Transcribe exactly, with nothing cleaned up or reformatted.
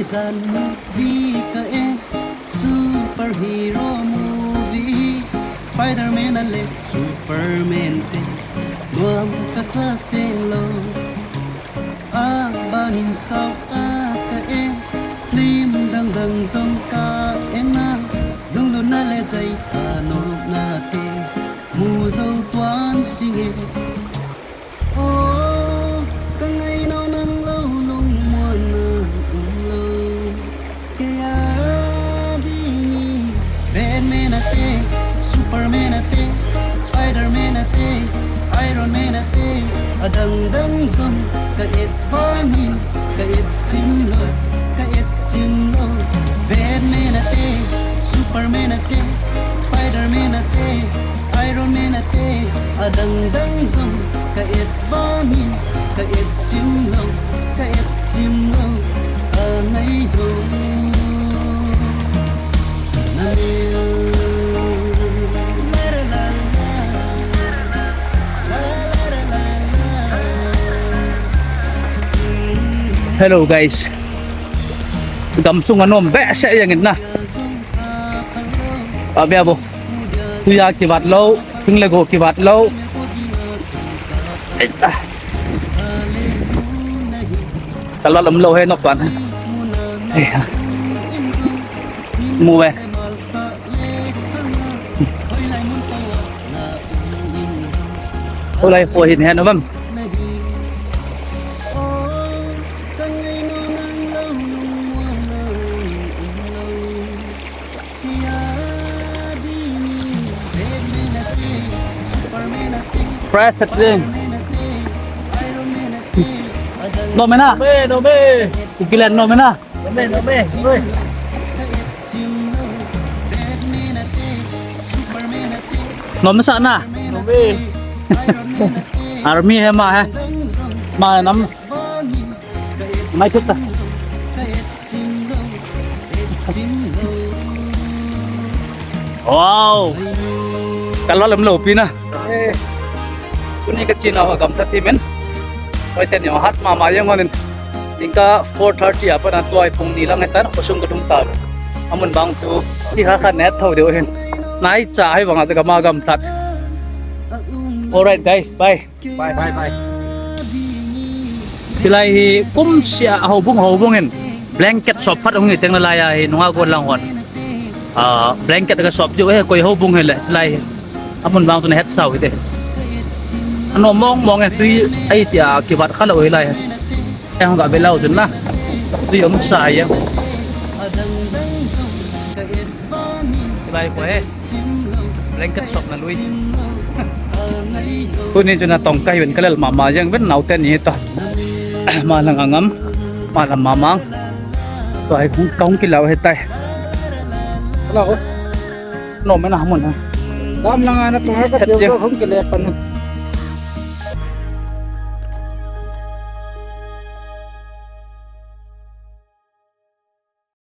Chan movie ka en, superhero movie. Spider-Man a le Superman te nuam ka sa seng lo. A banin sao a ka en, film dang dang jong ka en a, lunglutna le jaitha nopna te mu jou tuan sing e. Oh, ka ngaino nang lo lungmonna um lo. Kei a ding hi Batman a te, Superman a te, Spider-Man a te, Iron Man a te, adang dang jong ka et vangin ka et chim lo, ka et chim lo. Batman a te, Superman a te, Spider-Man a te, Iron Man a te, adang dang jong ka et vangin ka et chim lo, ka et chim lo. A ngai ho. Hello guys. Gamsung anom behseh jeng in na. Abia bo. Tuja kivat lou, thing le go kivat lou. Ei, ah. Kalal um lou he nok tuan. Ei, ah. Mu ve. Olai po hin hen vam. Price thirteen. Nom e na? Nom e, nom e. Ukilen nom e na? Nom e, nom e. Oi. Nom e sa na? Nom e. Army he ma he. Ma nam. Mai sut ta. Wow. Kalal um lou pi na. Eh. Tuni ka chinau a gamtha ti men. Hoi ten yo hat mama jeng honin. Jingkah four thirty a pat a tua hi pung ni lang hitan khosung ka lhung ta. Amun bang chu. Chi ha kha net thou deu hin. Nai cha hi bang a ka ma gamthat. Alright guys, bye. Bye, bye, bye. Hilai hi kumsea houbung houbung in blanket shop phat hung hi teng le lai a hi nunga gon lang hon. Ah, blanket ka shop diu he koi houbung hile hilai hi. Amun bang tu na het sau hi te. Ano mong mong e tui ai tia kivat kha lou hilai hi. Ang ga belau chun la. Tui um sa ya. Hilai ko he. Blanket shop na lui. Tuni chun atong ka hiuvin kalal mama jeng ven naote ni ta. Ma lang angam. Ma lam mamang. Tua hi kong, kong kilau hitai. Hello. Nom e na mun ha. Dam lang ana tung ha ka cheu ko kong kile pan.